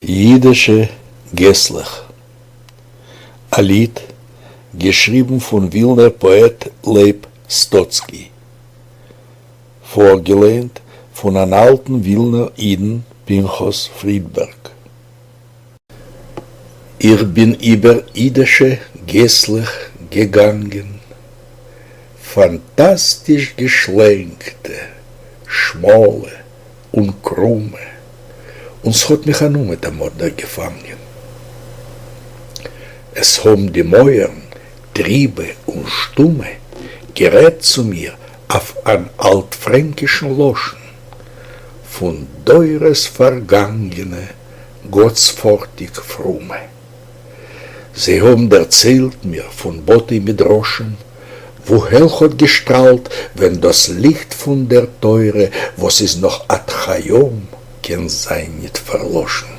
ייִדישע געסלעך. אַ ליד, געשריבן פֿון ווילנער פּאָעט לייב סטאָצקי. פֿאָרגעלייענט פֿון אַן אַלטן ווילנער ייִדן פּינחס פֿרידבערג. איך בין איבער ייִדישע געסלעך געגאַנגען, פֿאַנטאַסטיש געשלענגטע, שמאָלע און קרומע, און ס'האָט מיך אַן אומעט אַ מאָדנער געפֿאַנגען. עס האָבן די מויערן, טריבע און שטומע, גערעדט צו מיר אויף אַן אַלטפֿרענקישן לשון, פֿון דורות פֿאַרגאַנגענע, גאָטספֿאָרכטיק פֿרומע. זיי האבן דערציילט מיר פון בתי מדרשים וואו העל האט געשטראלט ווען דאס ליכט פון דער תורה וואס איז נאך עד היום קען זיין ניט פארלאשן.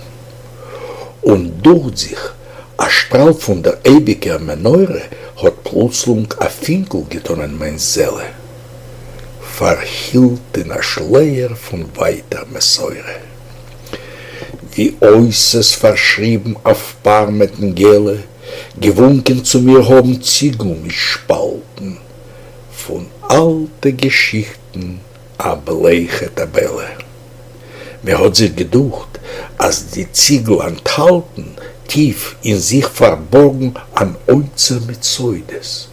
און דוכט זיך א שטראל פון דער אייביקער מנורה האט פלוצלונג א פינקל געטאן אין מיין זעלע, פארהילט אין א שלייער פון ווייטער מסורה. ווי אותות פארשריבן אויף פארמעטן געלע, געוואונקען צו מיר האבן ציגל מיט שפאלטן פון אלטע געשיכטן א בלייכע טאבעלע. מיר האט זיך געדוכט אז די ציגל אנטהאלטן טיף אין זיך פארבארגן אן אוצר מיט סודות,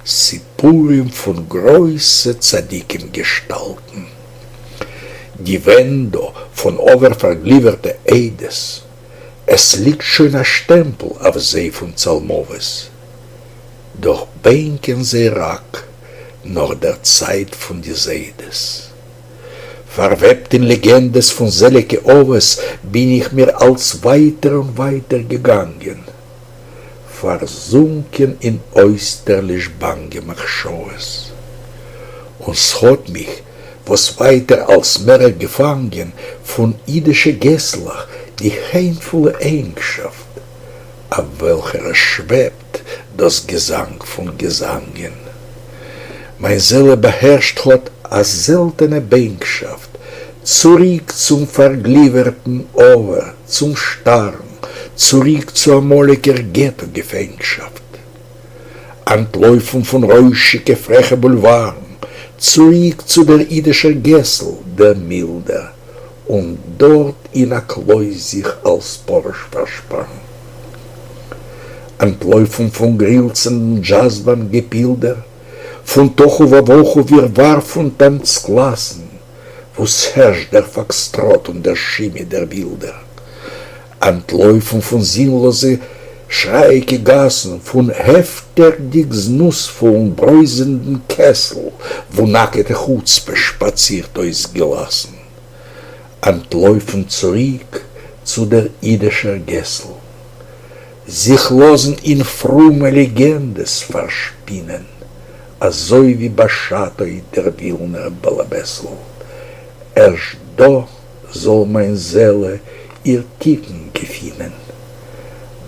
סיפורים פון גרויסע צדיקים געשטאלטן. די ווענט דא פון עבר פארגליווערטע עדות, עס ליגט שוין א שטעמפל אויף זיי פון צלמוות, דאך בענקען זיי רק נאך דער צייט פון די זיידעס. פארוועבט אין לעגענדעס פון זעליגע אבות בין איך מיר אלץ ווייטער און ווייטער געגאנגען, פארזונקען אין אויסטערליש באנגע מחשבות, און ס'האט מיך וואס ווייטער אלס מערער געפאנגען פון אידישע געסלעך די חנפולע ענגשאפט אויף וועלכער עס שוועבט דאס געזאנג פון געזאנגען. מיין זעלע באהערשט האט א זעלטענע בענקשאפט צוריק צום פארגליווערטן עבר, צום שטארן, צוריק צו אמאליגער געטא געפענגשאפט. אנטלויפן פון רוישיגע פרעכע בולווארן, צוריק צו דער אידישער געסל דער מילדער, און דארט אין א קלויז זיך אלס פרוש פארשפארן. אנטלויפן פון גרילצענדן דזשאזבאנד געפילדער, פון תוכו ובוכו ווירוואר פון טאנץ קלאסן, וואו ס'הערשט דער פאקסטראט און דער שימי דער ווילדער. אנטלויפן פון זינלאזע שרייאיגע גאסן, פון הפקר'דיג זנות'פולן ברויזענדן קעסל, וואו נאקעטע חוצפה שפאצירט אויסגעלאסן. אנטלויפן צוריק צו דער אידישער געסל. זיך לאזן אין פרומע לעגענדעס פארשפינען, אזוי ווי בשעתו דער ווילנער בעל-הבית'ל. ערשט דא זאל מיין זעלע איר תיקון געפינען,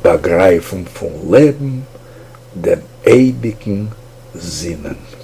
באגרייפן פון לעבן דעם אייביגן זינען.